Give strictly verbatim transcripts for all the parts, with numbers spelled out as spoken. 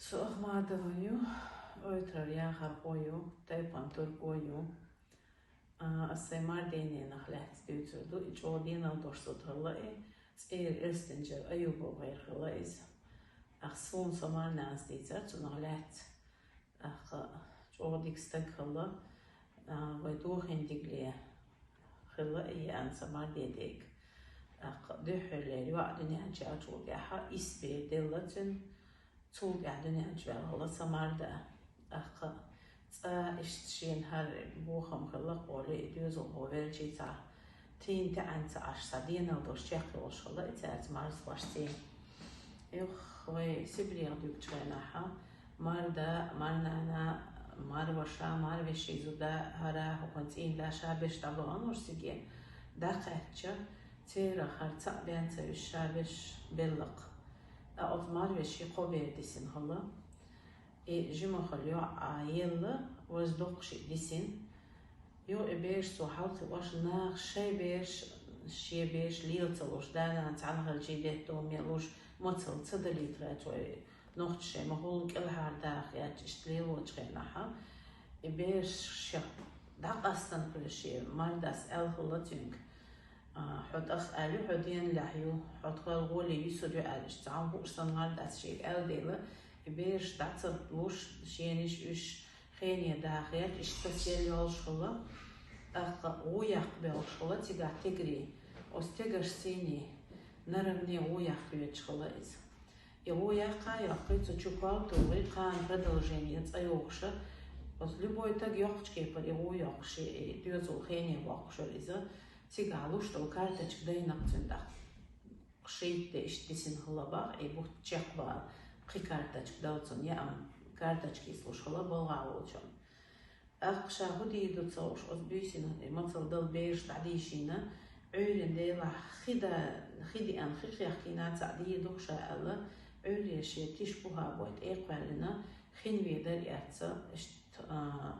Со Ахмадова ю, Ойтрар яхар хӀо ю, тайпан турко ю. А, ас сай мардененах лаьцна дуьйцур ду, и чӀогӀа денал дош со тхалла и, цӀера Эрстинчара Аюбов гӀайр хилла иза. Ах, суна со марнанас дийцар цунах лаьцна. Ах, чӀогӀа дика стаг хилла, а, вай дохин дигле хилла и, ян са мардедег. Ах, дуьххьарлера йоӀ дуьнен чу аьлчул тӀаьхьа ис бер делла цуьнан, цул тӀаьхьа дуьнен чу ваьлла хилла са марда. Ах, цӀа иштта шена хӀара бохам хилла кхоле, и доьзалхо велчий цхьа тийна таьӀан ца Ӏаш, цхьа денал дош чекхйолуш хилла и цаьрца марзхошций. Юх, вай Сибрех дуьгучу хенахьа, марда, марнана, марваша, марвеший зуда, хӀара хӀокхун цӀийнда ша берш дӀабахана уьш циге, дӀакхаьчча, церах хӀара цхьаъ бен ца вуьш ша берш беллакх. Ткъа оцу марвеший кхо бер дисина хилла. И жимахалла йоӀ а елла, важа доккха шиъ дисина. Юха и бераш цо хьалакхиош, наха шайн бераш, шен бераш лела ца луш, да-нана цхьаьна хилчий детта мел луш, мацалла ца далийтара цо и нохчаша ма хӀулла кӀелхьардаха яьлча иштта лелочу хенахьа. И бераш шех дӀакъастан кхуьлуш шен мардас аьлла хилла цуьнга. А, хьо тӀах аьлла, хьо денлехь ю, хьо тхол гӀоле юьсур ю аьлла, иштта цхьа хӀума хууш санна мардас шега аьлла дела, и бераш дӀа ца луш, шенаш уьш хене даха гӀерта, иштта сел йолуш хилла, тӀаккха гӀу яккха бевллаш хилла цигахь тегри. Оцу тегарш сийний наравне гӀу яккха йоьдуш хилла иза. И гӀу яккха а йоккхий, цу чу кол тухий, кхана продолжение цӀа йохуша, оцу любой таг йоккхачу кепара и гӀу йоккхуш, и доьзал хене боккхуш вара иза. Цигахь луш долу карточка дайнакх цуьнан тӀаккха. Шийтта де иштта дисина хилла бах, и бутт чекхбала, кхин карточка дала цунна, яа, карточка йицлуш хилла балгӀа волчунна. ТӀаккха ша хӀун дийр ду ца хууш, оцу буьйсина и мацалла дала бераш дӀадийшийна, Ӏуьйрина делахь хи да-, хи деана, хи кхехкийна цхьаъ дийр ду-кх ша аьлла, Ӏуьйре шен тиша пухӀа бой тӀекхоьллина, хин ведар эцна, иштта, а,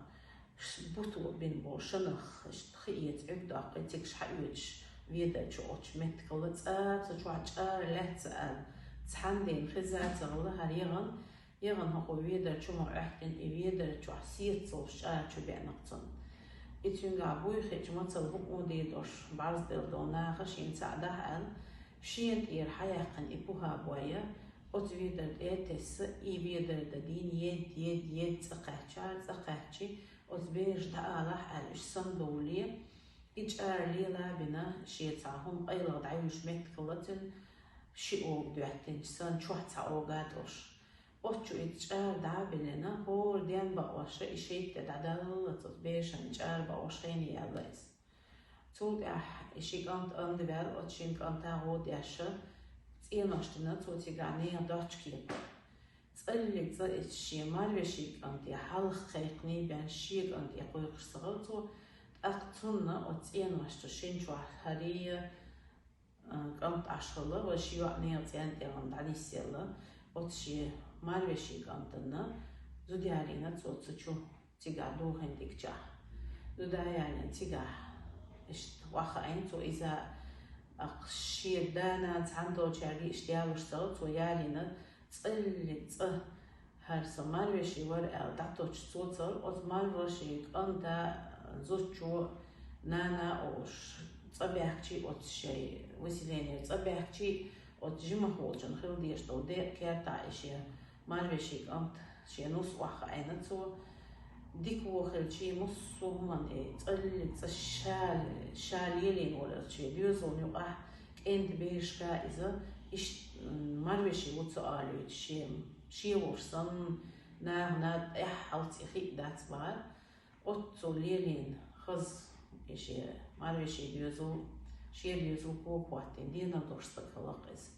ш-, буто бина болу шанах, иштта хи эца Ӏуьрг доккхий, цига ша хьаоьцуш, ведар чу оцу меттигала цӀа ца чохь чӀара лаьцна аьлла, цхьана дена хеза ца гӀала хӀара ягӀан, ягӀан хӀокху ведар чу ма Ӏоьттина, и ведар чохь сецалуш чӀара чу беанакх цунна. И цуьнгахь буй хиъча мацалла хӀуъу дийр долуш бӀарздала долу наха шена цхьаъ дахьа аьлла, шена тӀера хьаяьккхина и пухӀа бой, оцу ведар тӀе а тесса, и ведар дан дийна, ед, ед, ед цӀа кхаьччара, цӀа кхаьччи, оцу бераш дӀаалахь аьлла, уьш санна довле, и чӀара лела а бина, шен цхьа хӀума къайлаха дӀаюьйш меттигала цуьнан ши ога доьттинчу санна, чохь цхьа ога а долуш. Оцу чу и чӀара дӀа а биллина, хӀора ден бакъоша и шийтта де дӀадаллалц оцу бешан чӀара бакъош хене яьлла иза. Цул тӀаьхьа и ши кӀант анда ваьлла, оцу шина кӀанта гӀо деш, цӀенош дина цо цигахь нехан доцчу кепара. ЦӀаллиг цӀа эцча шен марвешин кӀанте хьалха кхайкханий бен шен кӀанте кхойкхуш ца хилла цо, тӀаккха цунна оцу цӀеношца шина чохь хӀарий, а, кӀант Ӏаш хилла, вай ши йоӀ нехан цӀенна тӀехула дӀанисъелла, оцу шен марвешин кӀантана зуда ялийна цо цу чу. Цигахь духийна дикачохь. Зуда ялийна цигахь, иштта охьахаийна цо иза, а, шен да-нана цхьаьна долчаьрга иштта ялуш ца хилла, цо ялийна цӀаллиг цӀа хӀара сан марвеши вара аьлла дӀатосуш цо ца хилла, оцу марвешин кӀанта зудчо нана олуш цӀа баьхкичи, оцу шайн выселенера цӀа баьхкичи, оцу жимах волчун хила дезаш долу декъа кертахь и шен марвешин кӀант шен нус охьахаийна цо. Дика вон хилчи, муссо а хӀуманна и цӀаллиг цӀа ша, ша лелийна волу шен доьзална юкъахь кӀентан берашка иза, иштта, м, марвеши ву ца олуьйтуш, шен, шен волуш санна, нахана тӀаьххьалц и хиъ дац бахара. Оццул лелийна хаза и шен марвешин доьзал, шен доьзал кога хӀоттийна, денал долуш стаг хилла-кх иза.